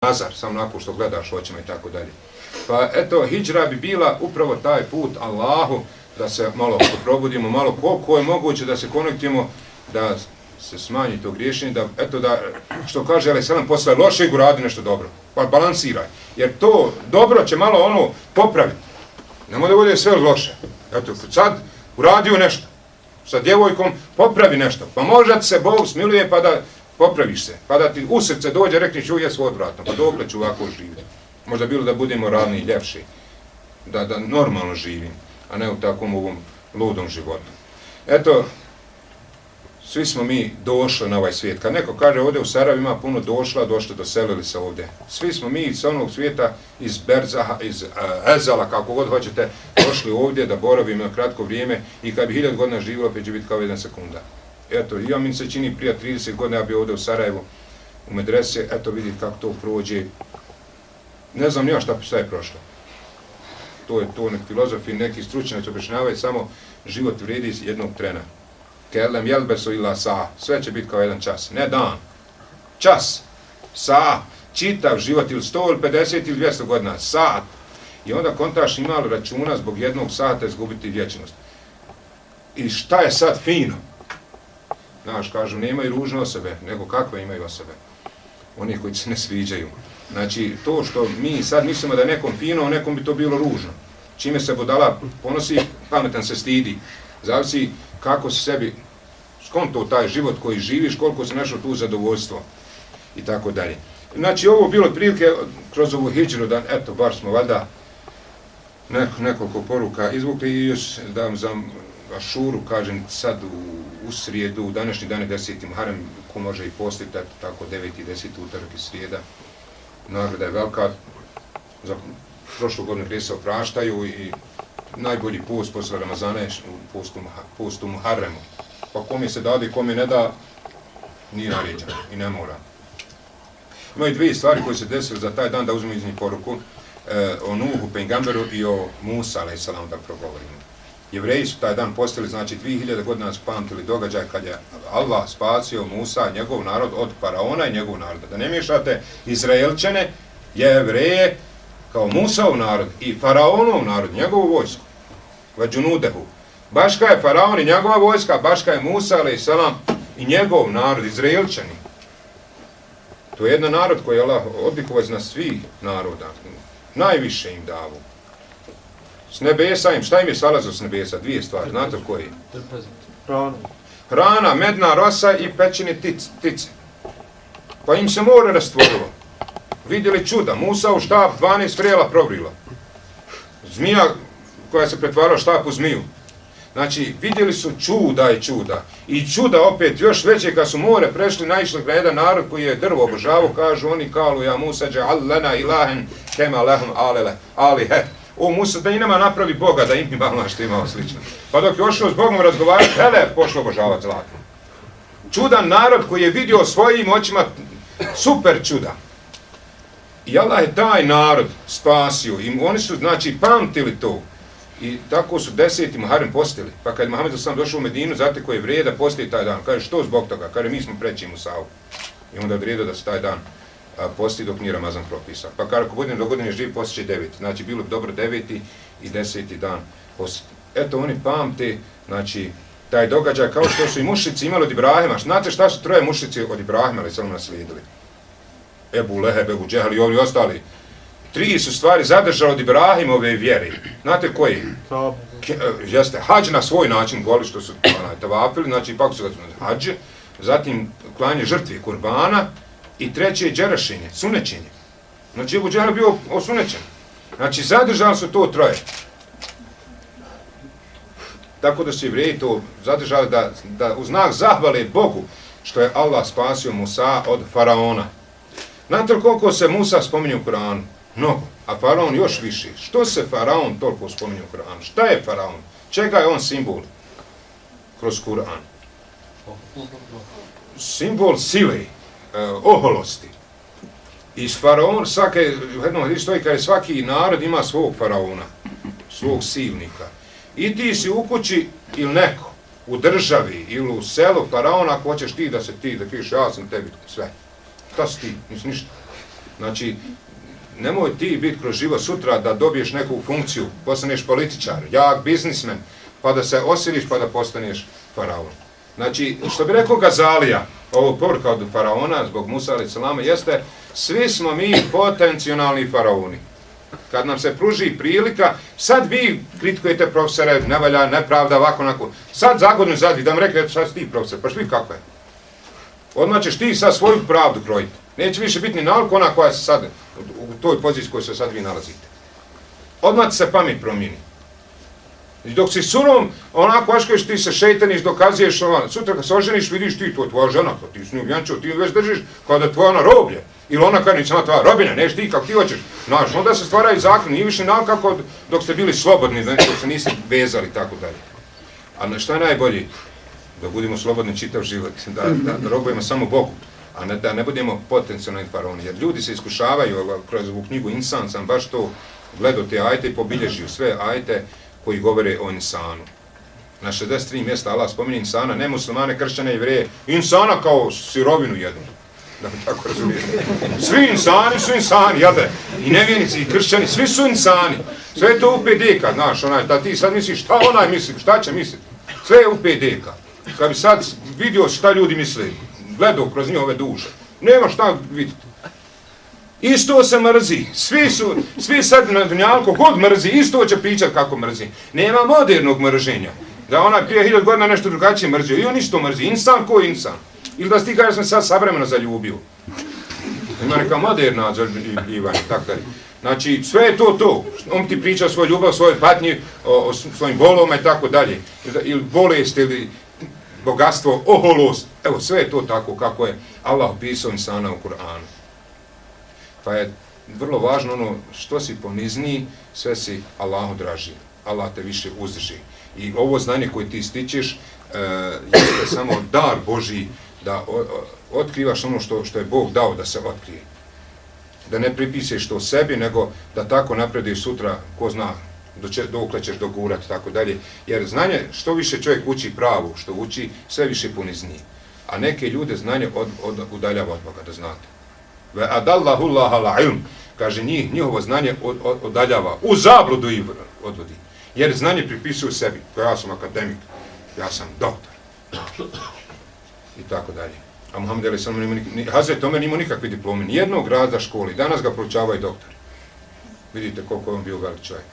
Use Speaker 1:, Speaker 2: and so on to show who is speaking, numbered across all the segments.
Speaker 1: nazar, samo onako što gledaš očima i tako dalje. Pa eto, hidžra bi bila upravo taj put Allahu, da se malo probudimo, malo koliko je moguće da se konektimo, da se smanji to griješenje, da, eto da, što kaže Alejselam, posle lošeg uradi nešto dobro, pa balansiraj, jer to dobro će malo ono popraviti, nemoj da bude sve loše, eto, sad uradio nešto, sa djevojkom popravi nešto, pa možda se Bog smiluje pa da popraviš se, pa da ti u srce dođe, rekni ću jesu odvratno, pa dokle ću ovako živjeti, možda bilo da budemo ravni i ljepši, da normalno živim, a ne u takvom ovom ludom životu. Eto, svi smo mi došli na ovaj svijet. Kad neko kaže ovdje u Sarajevu ima puno došla, došli, doselili se ovdje. Svi smo mi sa onog svijeta iz Berzaha, iz Ezala, kako god hoćete, došli ovdje da boravimo na kratko vrijeme i kad bi 1000 godina živjelo, opet će biti kao 1 sekunda. Eto, ja mi se čini prije 30 godina ja bi ovdje u Sarajevu, u medrese, eto vidi kako to prođe. Ne znam ja šta je prošlo. To je to, neki filozofi, neki stručnjaci objašnjavaju, samo život vrijedi iz jednog trena. Kelem jelbesu ila sa, sve će biti kao jedan čas, ne dan, čas, sa, čitav život ili 100 ili 50 ili 200 godina, sat. I onda kontaš imali računa zbog jednog sata izgubiti vječnost. I šta je sad fino? Znaš, kažu, nemaju ružne osobe, nego kakve imaju osobe? Oni koji se ne sviđaju. Znači, to što mi sad mislimo da je nekom fino, nekom bi to bilo ružno. Čime se budala ponosi, pametan se stidi. Zavisi kako se sebi skonto taj život koji živiš, koliko se našao tu zadovoljstvo i tako dalje. Znači, ovo bilo otprilike kroz ovu hidžru, da eto, bar smo valjda nekoliko poruka izvukli i još da vam za Ašuru kažem sad u srijedu, u današnji dan je 10. Muharem, ko može i postiti, tako 9. i 10. utorak i srijeda. Nagrada je velika, za prošlu godinu gdje se opraštaju i najbolji post posle Ramazana je post u Muharremu. Pa kome se dade i kome ne da, nije naređeno i ne mora. Imaju dvije stvari koje se desile za taj dan da uzmemo iz njih poruku, o Nuhu, Pejgamberu i o Musa, alejselam, da progovorimo. Jevreji su taj dan postili, znači 2000 godina su pamtili događaj kad je Allah spasio Musa, njegov narod, od faraona i njegov naroda. Da ne miješate Izraelčane, Jevreje, kao Musaov narod i faraonov narod, njegovu vojsku. Vađunudehu. Baška je faraon i njegova vojska, baška je Musa, alejselam, i njegov narod, Izraelčani. To je jedan narod koji je Allah odlikovao na svih naroda. Najviše im davu. S nebesa im, šta im je salazio s nebesa? Dvije stvari, znate koji? Hrana, medna rosa i pećine ptice. Pa im se more rastvorilo. Vidjeli čuda, Musa u štap 12 vrela probrila. Zmija koja se pretvarala štap u zmiju. Znači, vidjeli su čuda i čuda. I čuda opet još veće kad su more prešli, naišli na jedan narod koji je drvo obožavao, kažu oni kalu ja Musa dža'al lana ilahen kema lahum alihe. O Musa, da i nama napravi Boga, da im malo što imao slično. Pa dok je ošao s Bogom razgovarati, hele, pošlo obožavati zlato. Čudan narod koji je vidio svojim očima super čuda. I Allah je taj narod spasio i oni su, znači, pamtili to. I tako su 10. Muharem postili. Pa kad je Muhammed sam došao u Medinu, znate koji je vrijeda posti taj dan. Kaže, što zbog toga? Kaže, mi smo preći Musavu. I onda je vrijedio da se taj dan posti dok nije Ramazan propisan. Pa kaže, ako budem do godine živ, posti će 9. Znači, bilo bi dobro 9. i 10. dan posti. Eto, oni pamte, znači, taj događaj kao što su i mušici imali od Ibrahima. Znate šta su troje mušici od Ibrahima, ali samo naslijedili? Ebu Leheb, Ebu Džehal i ovi ostali. 3 su stvari zadržali od Ibrahimove vjere. Znate koji? Jeste, hađ na svoj način, goli što su tavafili, znači ipak su hađ, zatim klanje žrtve kurbana i treće je džerašenje, sunećenje. Znači Ebu Džehal bio osunećen. Znači zadržali su to troje. Tako da su Jevreji to zadržali da u znak zahvale Bogu što je Allah spasio Musa od faraona. Znate li koliko se Musa spominje u Kur'anu? Mnogo, a faraon još više. Što se faraon toliko spominje u Kur'anu? Šta je faraon? Čega je on simbol kroz Kur'an? Simbol sile, oholosti. I faraon, svaki narod ima svog faraona, svog silnika. I ti si u kući ili neko, u državi ili u selu faraona, ako hoćeš ti da kažeš ja sam tebi sve. Šta si ti? Nisi ništa. Znači, nemoj ti biti kroz život sutra da dobiješ neku funkciju, postaneš političar, jak biznismen, pa da se osiliš pa da postaneš faraon. Znači, što bi rekao Gazalija, ovo poruka od faraona zbog Musa a.s. jeste, svi smo mi potencijalni faraoni. Kad nam se pruži prilika, sad vi kritikujete profesore, ne valja, nepravda, ovako, onako. Sad za godinu zadnji da vam rekli, sad si ti profesor, pa švi kako je. Odmah ćeš ti sad svoju pravdu krojiti. Neće više biti ni nauk ona koja se sad, u toj poziciji kojoj se sad vi nalazite. Odmah ti se pamet promijeni. I dok si surom, onako aškoješ, ti se šeitaniš, dokazuješ, sutra kad se oženiš, vidiš ti, to je tvoja žena, pa ti s njom vjenčao, ti već držiš kao da je tvoja ona roblje. Ili ona kad nisam tvoja robina, neš ti kako ti hoćeš. Znaš, onda se stvaraju zakon, nije više nauk kako dok ste bili slobodni, dok se niste vezali i tako dalje. A šta je najbolji? Da budemo slobodni čitav život, da robujemo samo Bogu, a ne da ne budemo potencijalni faraoni. Jer ljudi se iskušavaju, kroz ovu knjigu Insan sam baš to gledao te ajete i pobilježio sve ajete koji govore o insanu. Na 63 mjesta Allah spominje insana, ne muslimane, kršćane, jevreje, insana kao sirovinu jednu. Da mi tako razumijete. Svi insani su insani, jel da? I nevjernici, i kršćani, svi su insani. Sve je to u PDK, znaš, da ti sad misliš šta onaj misli, šta će misliti. Sve je u PDK. Kad bi sad vidio šta ljudi misle, gledao kroz njihove duše, nema šta vidjeti. Isto se mrzi, svi sad na dunjalku god mrzi, isto će pričati kako mrzi. Nema modernog mrženja, da onaj prije 1000 godina nešto drugačije mrzio, i on isto mrzi, insan ko insan. Ili da ti kažeš sam sad savremeno zaljubio. Ima neka moderna zaljubljivanja, tako dalje. Znači, sve je to. On ti priča o svojoj ljubav, o svojoj patnji, o svojim bolovima i tako dalje. Ili bolest, ili bogatstvo, oholost. Evo, sve je to tako kako je Allah opisao insana u Kur'anu. Pa je vrlo važno ono što si ponizniji, sve si Allahu draži. Allah te više uzdrži. I ovo znanje koje ti stičeš jeste samo dar Božji da otkrivaš ono što je Bog dao da se otkrije. Da ne pripisuješ to sebi, nego da tako naprediš sutra, ko zna, dokle ćeš dogurati, tako dalje. Jer znanje, što više čovjek uči pravu, što uči, sve više ponizniji. A neke ljude znanje udaljava od Boga, da znate. Ve adallahu Allah ala ilm, kaže njihovo znanje odaljava, u zabludu ih odvodi. Jer znanje pripisuju sebi, ja sam akademik, ja sam doktor. I tako dalje. A Muhammed Ali Salman Hazret Omer nimao nikakve diplome, nijednog rada školi, danas ga proučavaju doktori. Vidite koliko je on bio velik čovjek.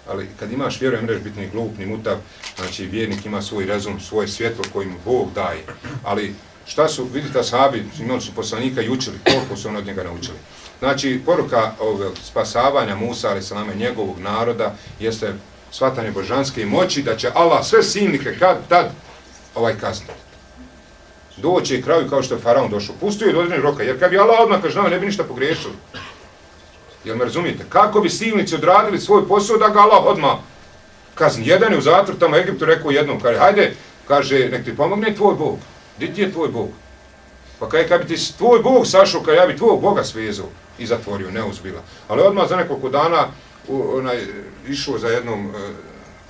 Speaker 1: Ali kad imaš vjeru, ne možeš biti ni glup, ni mutav, znači vjernik ima svoj razum, svoje svjetlo koje mu Bog daje. Ali šta su, vidite, ashabi, imali su poslanika i učili, koliko su on od njega naučili. Znači, poruka spasavanja Musa a.s. njegovog naroda jeste shvatanje božanske moći da će Allah sve silnike tad kazniti. Doće kraju kao što je faraon došao. Pustio je do određenog roka, jer kad bi Allah odmah kažnjavao, ne bi ništa pogriješili. Jel me razumijete? Kako bi silnici odradili svoj posao da ga Allah odmah kazni? Jedan je u zatvor, tamo Egiptu rekao jednom, kaže, hajde, kaže, nek ti pomogne tvoj Bog. Gdje ti je tvoj Bog? Pa kaže, kad bi ti tvoj Bog sašao, kaže, ja bi tvoj Boga svezao i zatvorio, ne uzbila. Ali odmah za nekoliko dana išao za jednom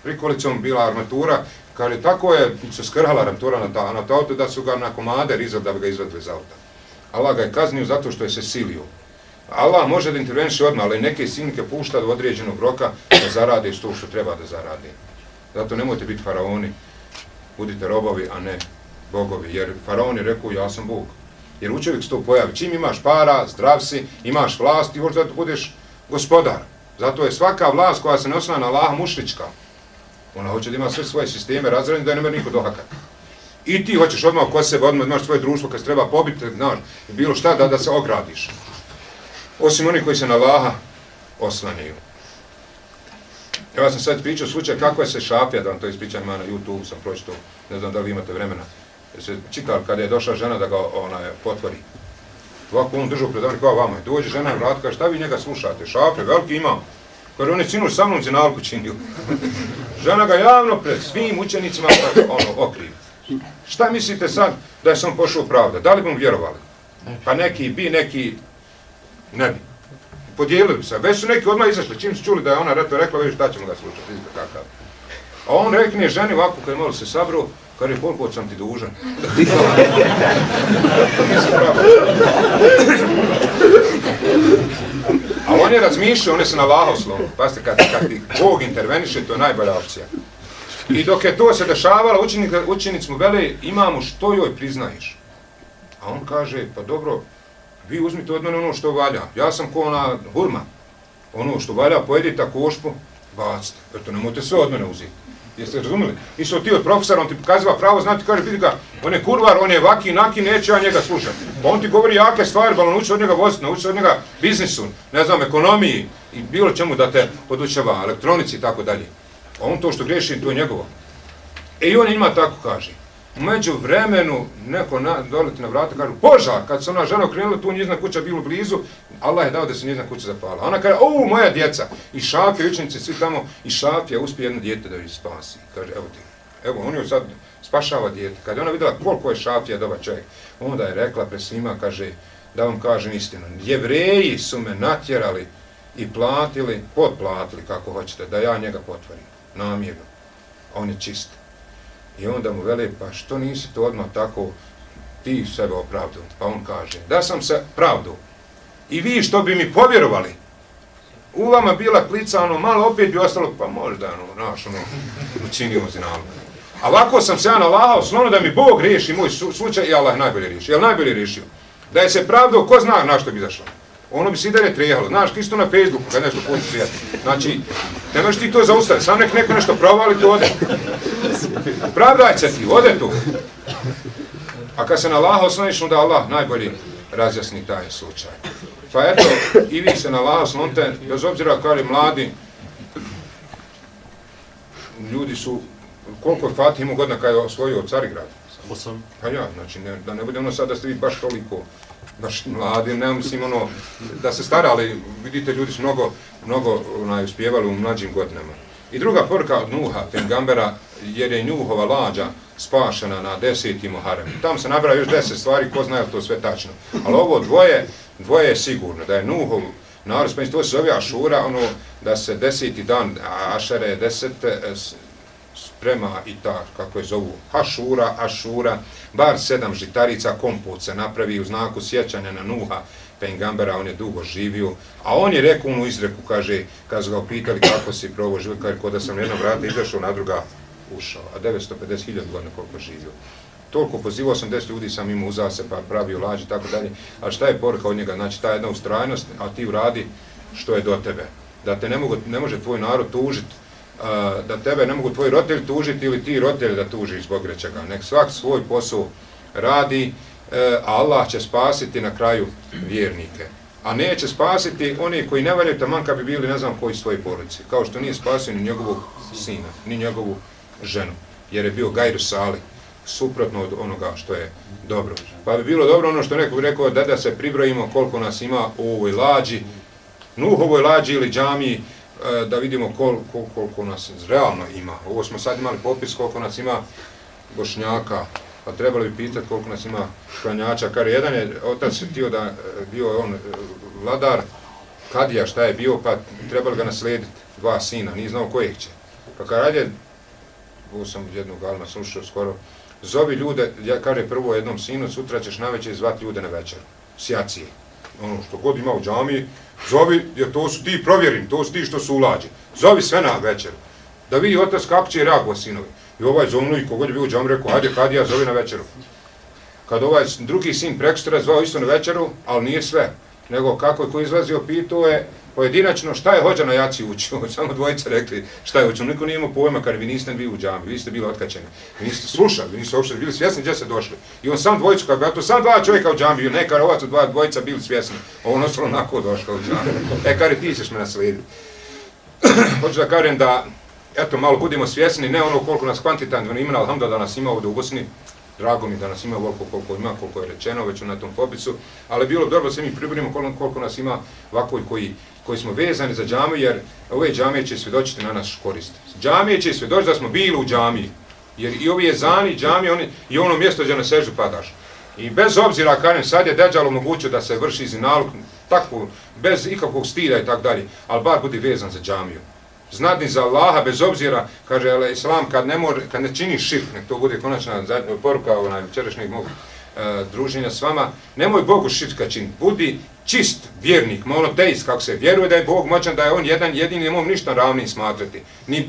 Speaker 1: prikolicom, bila armatura, kaže, tako je se skrhala armatura na to auto da su ga na komade rizali da bi ga izvedli iz auta. Allah ga je kaznio zato što je se silio. Allah može da interveniše odmah, ali neke silnike pušta do određenog roka da zarade to što treba da zarade. Zato nemojte biti faraoni, budite robovi, a ne bogovi, jer faraon je rekao, ja sam Bog. Jer u čovjek se to pojavi. Čim imaš para, zdrav si, imaš vlast, ti hoćeš da budeš gospodar. Zato je svaka vlast koja se ne oslanja na Allaha mušrička. Ona hoće da ima sve svoje sisteme razredne da je ne može niko dohakati. I ti hoćeš odmah kod sebe, odmah imaš svoje društvo kad se treba pobiti, znaš, bilo šta da se ogradiš. Osim oni koji se na Allaha oslanjaju. Ja sam sad pričao slučaj kako je se Šafija, da vam to ispričam, ima na YouTube, sam pročitao, ne znam da li imate vremena. Se čitali kada je došla žena da ga potvori. Ovako on držao predavanje kao vama. Dođe žena i vrati, kaže, šta vi njega slušate? Šafija, veliki imam. Kaže, on je sinoć sa mnom zinalku činio. Žena ga javno pred svim učenicima okrivi. Šta mislite sad da je sam pošao pravda? Da li bi mu vjerovali? Pa neki bi, neki ne bi. Podijelili bi se. Već su neki odmah izašli. Čim su čuli da je ona rekla, već šta ćemo ga slušati, vidite kakav. A on rekne ženi ovako, kad je malo se sabro, kaže, koliko sam ti dužan? Oni razmišljaju, one se na Allaha slonu. Pazite, kad ti Bog interveniše, to je najbolja opcija. I dok je to se dešavalo, učenici mu vele, imamo što joj priznaješ. A on kaže, pa dobro, vi uzmite od mene ono što valja. Ja sam ko ona hurma. Ono što valja, pojedite košpu, bacite. Eto, nemojte sve od mene uzeti. Jeste razumili? Isto ti od profesora, on ti pokaziva pravo, znati, kaže, vidi ga, on je kurvar, on je vaki, naki, neće ja njega slušati. Pa on ti govori jake stvari, pa nauči od njega voziti, nauči od njega biznisu, ne znam, ekonomiji i bilo čemu da te podučava, elektronici i tako dalje. A on to što griješi, to je njegovo. I on ima tako kaže. Umeđu vremenu neko doleti na vrata, kaže, požar, kad se ona žena okrenula, tu njezina kuća bilo blizu, Allah je dao da se njezina kuća zapala. Ona kaže, moja djeca, i Šafija, učenici, svi tamo, i Šafija uspije jedno dijete da ju spasi. Kaže, evo ti, evo, on joj sad spašava dijete. Kad je ona vidjela koliko je Šafija dobar čovjek, onda je rekla pred svima, kaže, da vam kažem istinu, Jevreji su me natjerali i platili, potplatili, kako hoćete, da ja njega potvorim, namjerno. On je čist. I onda mu vele, pa što nisi to odmah tako ti sebe opravdao? Pa on kaže, da sam se pravdao. I vi što bi mi povjerovali, u vama bila klica, ono, malo opet bi ostalo, pa možda, ono, naš, ono, učinio zinalu. A ovako sam se ja na Allaha oslonio da mi Bog riješi moj slučaj i Allah najbolje riješi. Jel najbolje riješio? Da je se pravdao, ko zna na što bi izašlo? Ono bi se i dalje trejalo. Znaš, isto na Facebooku, kad nešto puti prijati. Znači, ne možeš ti to zaustaviti. Sam neko nešto provali, to ode. Pravdaj se ti, ode tu. A kad se na Allaha osloniš, onda Allah najbolje razjasni taj slučaj. Pa eto, i vi se na Allaha oslonite, bez obzira kao je mladi, ljudi su, koliko je Fatih imao godina kada je osvojio Carigrad?
Speaker 2: 8.
Speaker 1: Pa ja, znači, da ne bude ono sad da ste vi baš toliko, baš mladi, ne mislim ono, da se starali, vidite, ljudi su mnogo uspjevali u mlađim godinama. I druga poruka od Nuha, Pejgambera, jer je Nuhova lađa spašena na 10. Muharem. Tam se nabraja još 10 stvari, ko zna je to sve tačno. Ali ovo dvoje je sigurno, da je Nuhov narod, pa to se zove Ašura, ono, da se 10. dan Ašere, 10 sprema i ta, kako je zovu, Ašura, bar 7 žitarica, kompot se napravi u znaku sjećanja na Nuha, Pejgambera, on je dugo živio, a on je rekao onu izreku, kaže, kad su ga upitali kako si provo živio, kaže, kod da sam jedna vrata izašao, na druga ušao, a 950.000 godina koliko živio. Toliko pozivao sam 10 ljudi, sam imao uzao se, pa pravio lađi i tako dalje, a šta je poruka od njega, znači ta jedna ustrajnost, a ti uradi što je do tebe, da te ne može tvoj narod tužiti, da tebe ne mogu tvoji roditelji tužiti ili ti roditelji da tužiš zbog rečega. Nek svak svoj posao radi, a Allah će spasiti na kraju vjernike. A neće spasiti oni koji ne valjaju, taman kad bi bili ne znam koji svoji porodici. Kao što nije spasio ni njegovog sina, ni njegovu ženu. Jer je bio gajru sali, suprotno od onoga što je dobro. Pa bi bilo dobro ono što neko bi rekao da se pribrojimo koliko nas ima u ovoj lađi, Nuhovoj lađi ili džamiji, da vidimo koliko nas realno ima. Ovo smo sad imali popis koliko nas ima Bošnjaka, pa trebali bi pitati koliko nas ima klanjača. Kar jedan je otac htio da bio on vladar, kadija šta je bio, pa trebali ga naslijediti 2 sina, nije znao kojeg će. Pa kad radje, ovo sam jednog alma slušao skoro, zovi ljude, ja kaže prvo jednom sinu, sutra ćeš navečer zvati ljude na večer, sjacije. Ono što god ima u džamiji, zovi, jer to su ti provjerim, to su ti što su ulađi. Zovi sve na večer, da vidi otac kako će reagovati sinovi. I ovaj zovnu i kogod je bio u džamiji rekao, hajde kadija, zovi na večeru. Kad ovaj drugi sin prekstra zvao isto na večeru, ali nije sve. Nego kako je ko izlazio, pitao je pojedinačno šta je hođa na jaci učio. Samo dvojica rekli šta je učio. Niko nije imao pojma kad vi niste bili u džamiji, vi ste bili otkačeni. Vi niste slušali, vi niste uopšte bili svjesni gdje ste došli. I on sam dvojicu, kad bi to sam 2 čovjeka u džamiji, ne kar ovac od 2 dvojica bili svjesni. On ostalo onako došao u džamiji. Kar ti ćeš me naslijediti. Hoću da kažem da, eto, malo budimo svjesni, ne ono koliko nas kvantitativno imena, alhamdulillah da nas ima ovdje u Bosni. Drago mi da nas ima ovoliko koliko ima, koliko je rečeno već na tom popisu, ali bilo bi dobro da se mi pribrojimo koliko nas ima ovako koji smo vezani za džamiju, jer ove džamije će svjedočiti na naš korist. Džamije će svjedočiti da smo bili u džamiji, jer i ovi jezani, džamije, i ono mjesto gdje na seždu padaš. I bez obzira, kažem, sad je Deđal omogućio da se vrši zinaluk, tako, bez ikakvog stida i tako dalje, ali bar budi vezan za džamiju. Znadni za Allaha, bez obzira, kaže Islam, kad ne činiš širk, nek to bude konačna poruka večerašnjeg mog druženja s vama, nemoj Bogu širka činiti, budi čist vjernik, monoteist, kako se vjeruje da je Bog moćan, da je on jedan jedini, ne mogu ništa ravnim smatrati.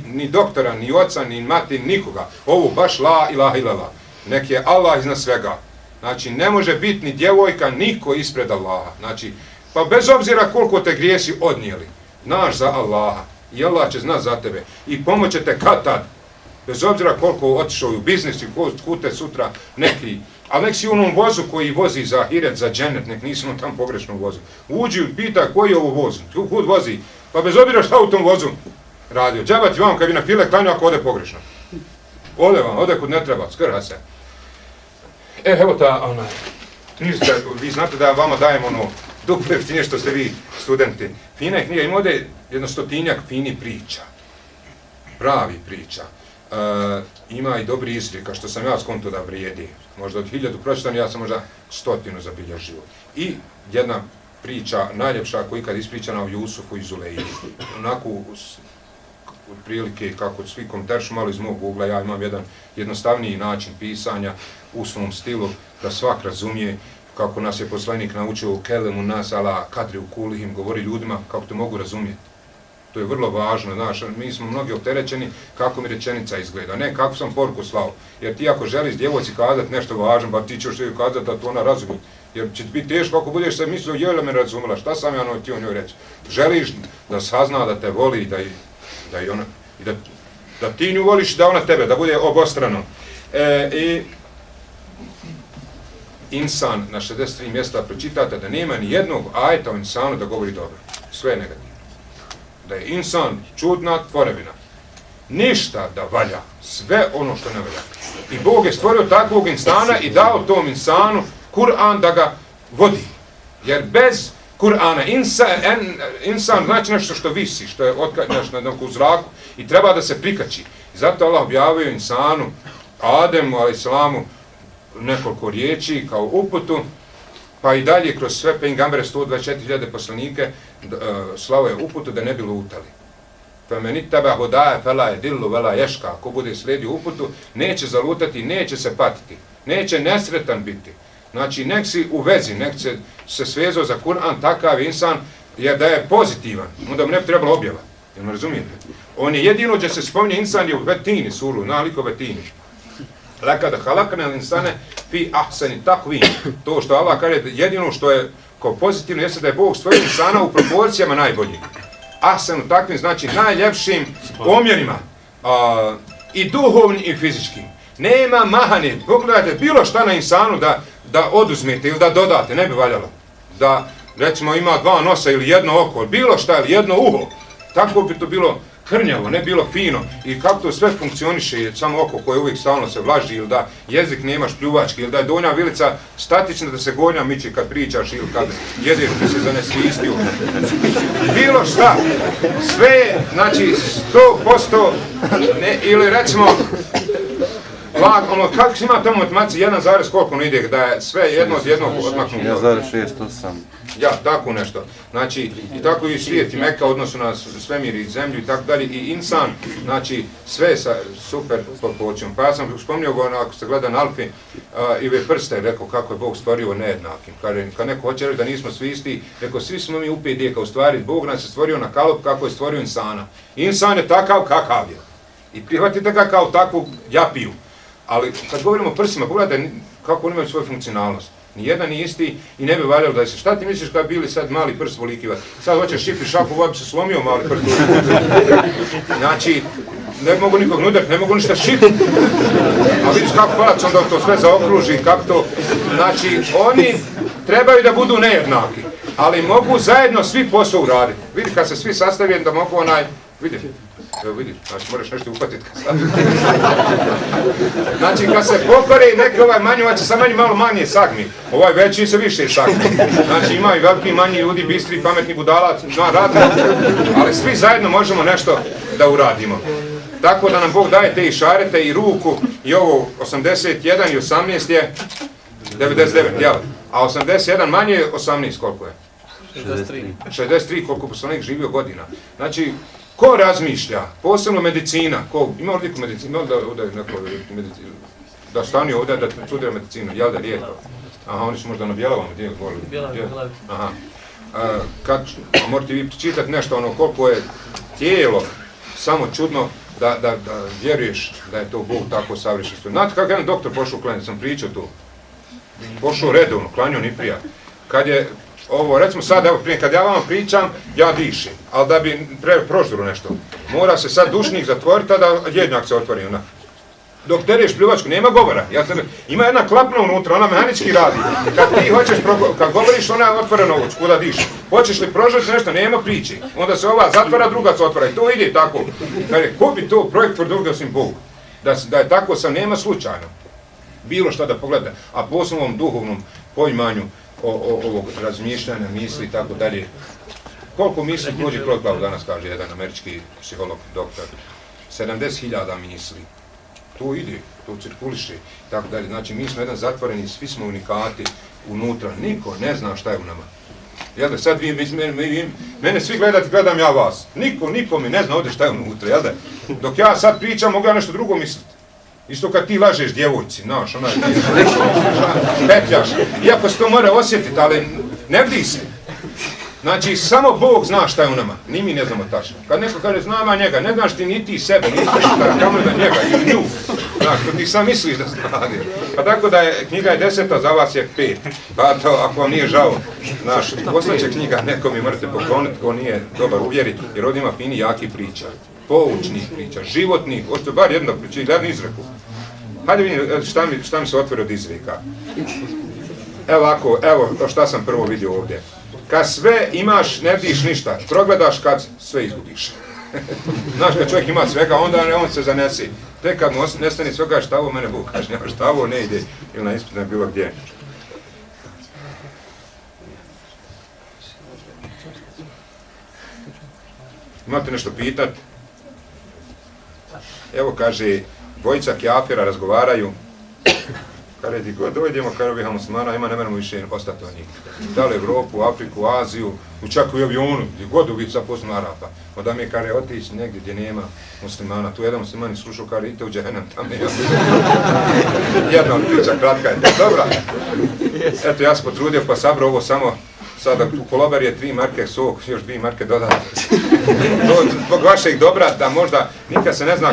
Speaker 1: Ni doktora, ni oca, ni mati, nikoga. Ovo baš la ilaha illallah. Nek je Allah iznad svega. Znači, ne može biti ni djevojka, niko ispred Allaha. Znači, pa bez obzira koliko te grijesi odnijeli, znaš za Allaha i Allah će znat za tebe i pomoće te kad tad. Bez obzira koliko otišao u biznis i kute sutra neki, ali nek si u onom vozu koji vozi za hiret, za džennet, nek nisi u tam pogrešnom vozu. Uđi i pita koji je ovo voz, kud vozi, pa bez obzira šta u tom vozu radio. Džabati vam kad bi na file klanju ako ode pogrešno. Ode vam, ode kud ne treba, skrha se. Evo ta knjižica, vi znate da vama dajem duplo jeftinije što ste vi studenti. Fina je knjiga, ima ovdje 100-tinjak fini priča, pravi priča. Ima i dobri izrijeka, što sam ja skonto da vrijedi. Možda od 1000 pročitam, ja sam možda 100 zabilježio. I jedna priča, najljepša koja ikad ispričana o Jusufu i Zulejhi. Onako, prilike kako svi komentaršu malo iz mog ugla, ja imam jedan jednostavniji način pisanja u svom stilu, da svak razumije kako nas je poslanik naučio u kelemu nas ala kadri u kulihim, govori ljudima kako to mogu razumjeti. To je vrlo važno, znaš, mi smo mnogi opterećeni kako mi rečenica izgleda, ne kako sam poruku slao. Jer ti ako želiš djevojci kazati nešto važno, pa ti ćeš joj kazati da to ona razumije. Jer će biti teško ako budeš se mislio, joj me razumela, šta sam ja ti o njoj reći. Želiš da sazna da te voli i da ti nju voliš, da ona tebe, da bude obostrano. I insan na 63 mjesta pročitate da nema ni jednog ajeta o insanu da govori dobro. Sve je negativno. Da je insan čudna tvorevina. Ništa da valja. Sve ono što ne valja. I Bog je stvorio takvog insana i dao tom insanu Kur'an da ga vodi. Jer bez Kur'ana insan znači nešto što visi, što je nešto u zraku i treba da se prikači. I zato Allah objavio insanu, Ademu, alejselamu, nekoliko riječi kao uputu, pa i dalje kroz sve pejgambere 124.000 poslanike slao je uputu da ne bi lutali. Femenitaba hudaje fela yedillu vela yashqa. Ako bude slijedio uputu, neće zalutati, neće se patiti, neće nesretan biti. Znači, nek si u vezi, nek se svezao za Kur'an, takav insan, jer da je pozitivan, onda mu ne bi trebalo objava. Jel me razumijete? On je jedino gdje se spominje insan je u Vetini suru, naliko Vetini. Lekad halaknel insane fi ahsani takvim. To što Allah kaže, jedino što je kao pozitivno jeste da je Bog stvorio insana u proporcijama najboljim. Ahsanu takvim znači najljepšim omjerima, i duhovnim i fizičkim. Nema mahane, pogledajte bilo šta na insanu da oduzmete ili da dodate, ne bi valjalo. Da recimo ima 2 nosa ili 1 oko, bilo šta ili 1 uho, tako bi to bilo krnjavo, ne bilo fino. I kako to sve funkcioniše, samo oko koje uvijek stalno se vlaži, ili da jezik nemaš pljuvački, ili da je donja vilica statična da se gornja miči kad pričaš ili kad jedeš da se zanesvistio. Bilo šta, sve, znači 100%, ili recimo, kako se ima tamo matematici 1, koliko ne ide, da je sve jedno od jednog odmaknuto.
Speaker 2: 1,68.
Speaker 1: Ja, tako nešto. Znači, i tako i svijet i Meka odnosu na svemir i zemlju i tako dalje. I insan, znači, sve sa super proporcijom. Pa ja sam spomnio go, ako se gleda na Alfi, Ive Prste, rekao kako je Bog stvorio nejednakim. Kad neko hoće reći da nismo svi isti, rekao, svi smo mi upet dijeka, u stvari Bog nas je stvorio na kalup kako je stvorio insana. Insan je takav kakav je. I prihvatite ga kao takvu japiju. Ali kad govorimo o prsima, pogledajte kako oni imaju svoju funkcionalnost. Nijedan nije isti i ne bi valjalo da se. Šta ti misliš kad bili sad mali prst volikivati? Sad hoćeš šipti šapu, ovo bi se slomio mali prst volikivati. Znači, ne mogu nikog nudati, ne mogu ništa šipti. A vidiš kako palac onda to sve zaokruži, kako to. Znači, oni trebaju da budu nejednaki, ali mogu zajedno svi posao uraditi. Vidi kad se svi sastavljeni da mogu vidiš. Evo vidiš, znači moraš nešto upatiti kad sad. Znači kad se pokore i neki manji, sad malo manje sagni, ovaj veći se više sagni. Znači ima i veliki manji ljudi, bistri, pametni budala, ali svi zajedno možemo nešto da uradimo. Tako da nam Bog daje te i šarete i ruku i ovo 81 i 18 je 99, jel? A 81 manje je 18, koliko je? 63, koliko poslanik živio godina. Znači, ko razmišlja, posebno medicina, ima ovdje medicina, da stani ovdje da studira medicinu, jel da rijetko? Aha, oni su možda na Bjelavama, gdje govorili?
Speaker 2: Bjelavi.
Speaker 1: Aha. Morate vi čitati nešto, ono, koliko je tijelo samo čudno da vjeruješ da je to Bog tako savršen. Znate kako jedan doktor pošao klanjati, sam pričao tu. Pošao redovno, klanjao ni prija. Kad je ovo, recimo sad, evo prije, kad ja vama pričam, ja dišem, ali da bi prožduru nešto. Mora se sad dušnik zatvoriti, a da jednjak se otvori ona. Dok tereš pljuvačku, nema govora. Ima jedna klapna unutra, ona mehanički radi. Kad ti hoćeš, kad govoriš, ona je otvorena ovuč, kuda diš. Hoćeš li prožeti nešto, nema priče. Onda se ova zatvara, druga se otvara. I to ide tako. Ko bi to projekt drugog osim Bogu? Da je tako sam, nema slučajno. Bilo šta da pogleda. A po osnovnom duhovnom poimanju ovog razmišljanja, misli i tako dalje. Koliko misli prođe kroz glavu danas, kaže jedan američki psiholog, doktor. 70.000 misli. To ide, to cirkuliše i tako dalje. Znači, mi smo jedan zatvoreni, svi smo unikati unutra. Niko ne zna šta je u nama. Jel da, sad mene svi gledate, gledam ja vas. Niko mi ne zna ovdje šta je unutra, jel da? Dok ja sad pričam, mogu ja nešto drugo misliti. Isto kad ti lažeš djevojci, znaš, ona je petljaš. Iako se to mora osjetiti, ali ne vidi se. Znači, samo Bog zna šta je u nama, ni mi ne znamo tačno. Kad neko kaže, znam ja njega, ne znaš ti ni ti sebe, niti kamo da njega ili nju. Znaš, to ti sam misliš da zna. Pa tako da je, knjiga je 10, za vas je 5. Pa to, ako vam nije žao, znaš, poslaće knjiga, neko mi morate pokloniti, ko nije dobar uvjeri, jer ovdje ima fini, jaki priča, poučnih priča, životnih, hoćete bar jedno priča, gledam izreku. Hajde vidim šta mi se otvori od izreka. Evo ovako, evo šta sam prvo vidio ovdje. Kad sve imaš, ne vidiš ništa, progledaš kad sve izgubiš. Znaš, kad čovjek ima svega, onda on se zanesi. Tek kad mu nestane svega, šta ovo mene Bog kažnjava, šta ovo ne ide, ili na ispitne bilo gdje. Imate nešto pitat? Evo, kaže, dvojica kjafira razgovaraju. Kada di god dojdemo, kada ovih muslimana, ima ne moramo više ostati od njih. Da li Evropu, Afriku, Aziju, čak u avionu, gdje god uvijek sa poslom Arapa. Onda mi je kada otići negdje gdje nema muslimana. Tu jedan musliman je slušao kada idete u džehennem, tam je jedna od priča, kratka je. Dobra. Eto, ja sam potrudio pa sabrao ovo samo. Sada u kolobar je 3 marke sok, još 2 marke dodati. Zbog vašeg dobra, da možda nikad se ne zna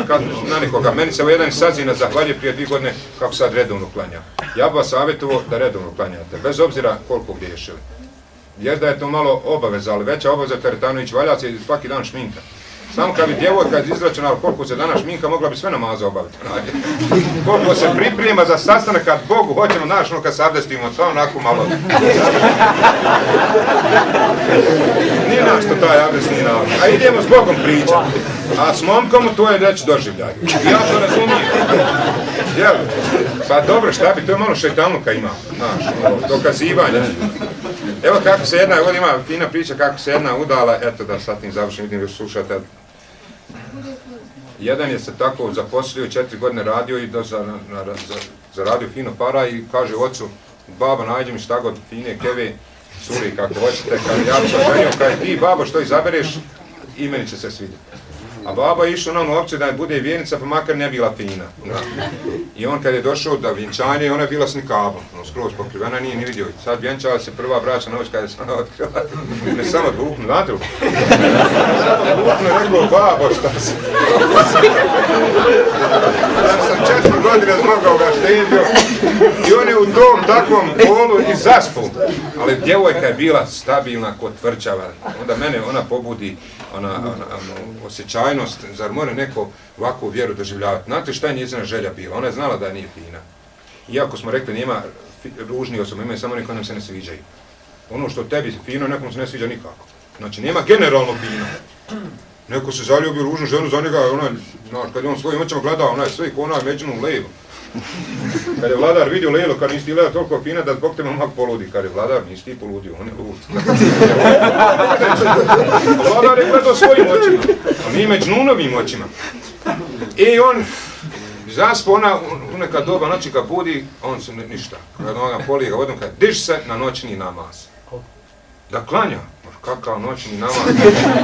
Speaker 1: na nikoga. Meni se jedan sazina zahvalje prije 2 godine kako sad redovno klanja. Ja bi vas savjetovao da redovno klanjate, bez obzira koliko griješili. Jer da je to malo obaveza, ali veća obaveza Teretanović valja se svaki dan šminka. Samo kad bi djevojka izračunala koliko se danas šminka, mogla bi sve namaze obaviti. Koliko se priprema za sastanak kad Bogu hoćemo našno kad se abdestimo, to onako malo. Nije našto taj abdest nije navodno. A idemo s Bogom pričati. A s momkom to je reći doživljaj. I ja to razumijem. Jel? Pa dobro, šta bi, to je malo šejtanuka ima. Znaš, dokazivanje. Evo kako se jedna, ovdje ima fina priča kako se jedna udala, eto da sad tim završim, vidim još slušate. Jedan je se tako zaposlio, 4 godine radio i zaradio fino para i kaže ocu, baba nađi mi šta god fine keve, curi kako hoćete, kad ja bi se oženio, kaj ti babo što izabereš, i meni će se svidjeti. A baba je išla na onu opciju da bude vjernica, pa makar ne bila fina. I on kad je došao da vjenčanje, ona je bila s nikabom, skroz pokrivena, nije ni vidio. Sad vjenčala se prva bračna noć kada se ona otkrila, ne samo dvuknu, znate li? Samo dvuknu, rekao, babo, šta se? Ja sam 4 godine zmogao ga štedio i on je u tom takvom polu i zaspu. Ali djevojka je bila stabilna kod tvrđava, onda mene ona pobudi, osjećajnost, zar mora neko ovakvu vjeru doživljavati? Znate šta je njezina želja bila? Ona je znala da nije fina. Iako smo rekli nema ružnih osoba, imaju samo neko nam se ne sviđaju. Ono što tebi fino, nekom se ne sviđa nikako. Znači nema generalno fino. Neko se zaljubi ružnu ženu za njega, kad je on svojim očima gledao, ona je sve ko ona je međunom Lejlu. Kad je vladar vidio Lejlu, kad nisi ti Lejla toliko fina da zbog tebe mak poludi. Kad je vladar, nisi ti poludio, on je lud. Vladar je gledao svojim očima, a nije Međnunovim očima. I on zaspo, ona u neka doba noći kad budi, on se ništa. Kad ona polije ga vodom, kad diš se na noćni namaz. Da klanja. Kakav noćni namaz.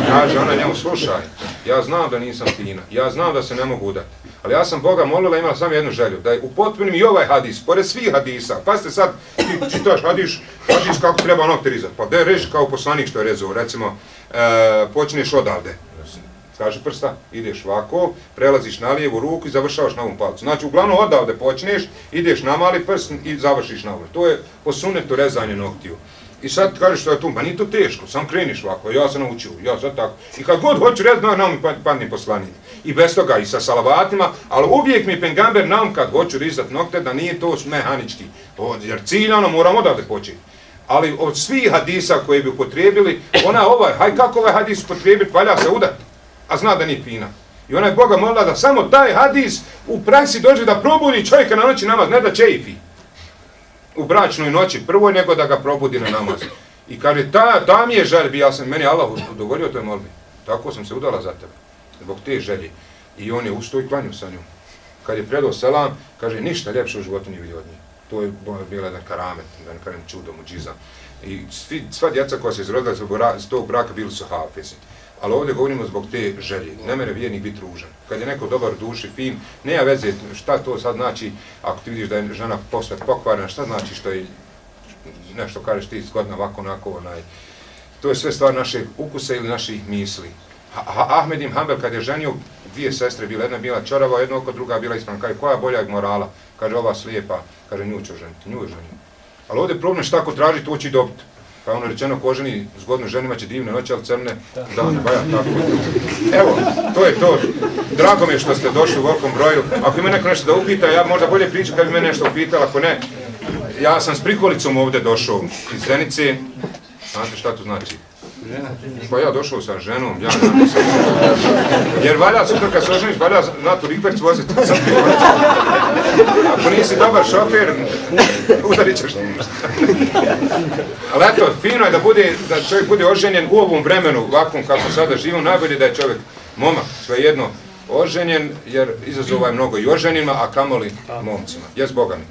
Speaker 1: Kaže ona njemu, slušaj, ja znam da nisam fina, ja znam da se ne mogu udati, Ali ja sam Boga molila, imala samo jednu želju, da je upotpunim i ovaj hadis, pored svih hadisa. Pazite sad, ti čitaš hadis kako treba nokte rizati. Pa da reži kao poslanik što je rezao, recimo, počneš odavde. Kaže prsta, ideš ovako, prelaziš na lijevu ruku i završavaš na ovom palcu. Znači, uglavnom odavde počneš, ideš na mali prst i završiš na ovom. To je po sunnetu rezanje noktiju. I sad kažeš što je tu, pa nije to teško, sam kreniš ovako, ja sam naučio, ja sad tako. I kad god hoću rezati, na mi padne poslanik. I bez toga, i sa salavatima, ali uvijek mi pengamber nam kad hoću rizati nokte, da nije to mehanički. Jer ciljano moram odavde početi. Ali od svih hadisa koje bi upotrijebili, haj kako ovaj hadis upotrijebiti, valja se udati. A zna da nije fina. I ona je Boga molila da samo taj hadis u praksi dođe da probudi čovjeka na noći namaz, ne da čeifi. U bračnoj noći prvoj, nego da ga probudi na namaz. I kaže, ta mi je želja, meni Allah udovoljio toj molbi. Tako sam se udala za tebe, zbog te želje. I on je ustao i klanio sa njom. Kad je predao selam, kaže, ništa ljepše u životu nije vidio od njih. To je bila jedan karamet, da ne kažem čudo, muđiza. I sva djeca koja se izrodila iz tog braka bili su hafezi. Ali ovdje govorimo zbog te želje. Ne mere vjernik biti ružan. Kad je neko dobar u duši, fin, nema veze šta to sad znači, ako ti vidiš da je žena posve pokvarena, šta znači što je nešto kažeš ti zgodna ovako, onako, to je sve stvar našeg ukusa ili naših misli. Ahmed ibn Hanbel kad je ženio, dvije sestre bile, jedna bila čorava, jedna oko druga bila ispravna. Kaže, koja je boljeg morala? Kaže, ova slijepa, kaže, nju ću ženiti, nju je ženio. Ali ovdje je problem šta ko traži, to će i dobiti. Pa ono rečeno, ko ženi zgodno ženima će divne noći, ali crne dane, baja tako. Evo, to je to. Drago mi je što ste došli u velikom broju. Ako ima neko nešto da upita, ja možda bolje pričam kad bi me nešto upitala, ako ne. Ja sam s prikolicom ovdje došao iz Zenice. Znate šta to znači? Pa ja došao sa ženom, jer valja sutra kad se oženiš, valja na tu rikverc voziti sa prikolicom. Ako nisi dobar šofer, udarit ćeš ništa. Ali eto, fino je da čovjek bude oženjen u ovom vremenu, ovakvom kako sada živimo, najbolje da je čovjek, momak, svejedno, oženjen, jer izazova je mnogo i oženima, a kamoli momcima, jes bogami.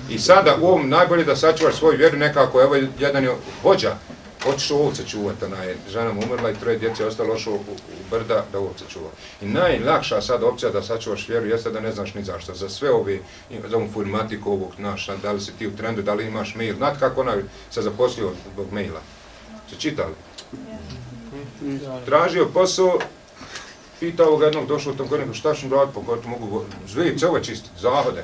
Speaker 1: I sada u ovom najbolje da sačuvaš svoju vjeru nekako, evo jedan je vođa, otišao ovce čuvati, žena mu umrla i troje djece je ostalo ošao u brda da ovce čuva. I najlakša sad opcija da sačuvaš vjeru jeste da ne znaš ni zašto. Za sve ove, za ovu formatiku ovog, da li si ti u trendu, da li imaš mail, znate kako ona se zaposlio zbog maila? Ste čitali? Tražio posao, pitao ga jednog, došao u tom godinu, šta ću raditi, pogotovo mogu zvijevce ove čistiti, zahode.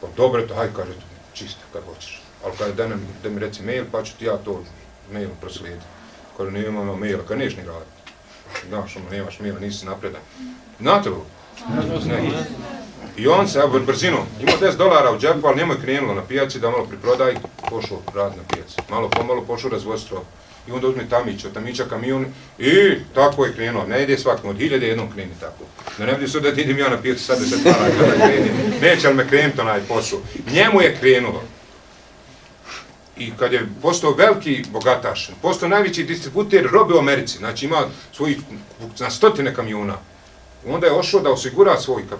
Speaker 1: Pa dobro to, hajde kaže, čisti kad hoćeš. Ali kada da mi reci mail, pa ću ti ja to mailom proslijediti. Kada nemamo maila, kada neš ni raditi. Znaš, nemaš maila, nisi napredan. Znate li? Ne. I on se, evo, brzinom, imao $10 u džepu, ali njemu je krenulo na pijaci da malo priprodaj, pošao rad na pijaci. Malo pomalo pošao razvoziti robu. I onda uzme tamića kamion i tako je krenuo. Ne ide svakom, od 1001 kreni tako. Da ne bude sad da idem ja na pijaci sad 10 para kada krenim. Neće li me krenuti onaj posao. Njemu je krenulo. I kad je postao veliki bogataš, postao najveći distributer robe u Americi, znači ima svojih na stotine kamiona, onda je ošao da osigura svoj kapital.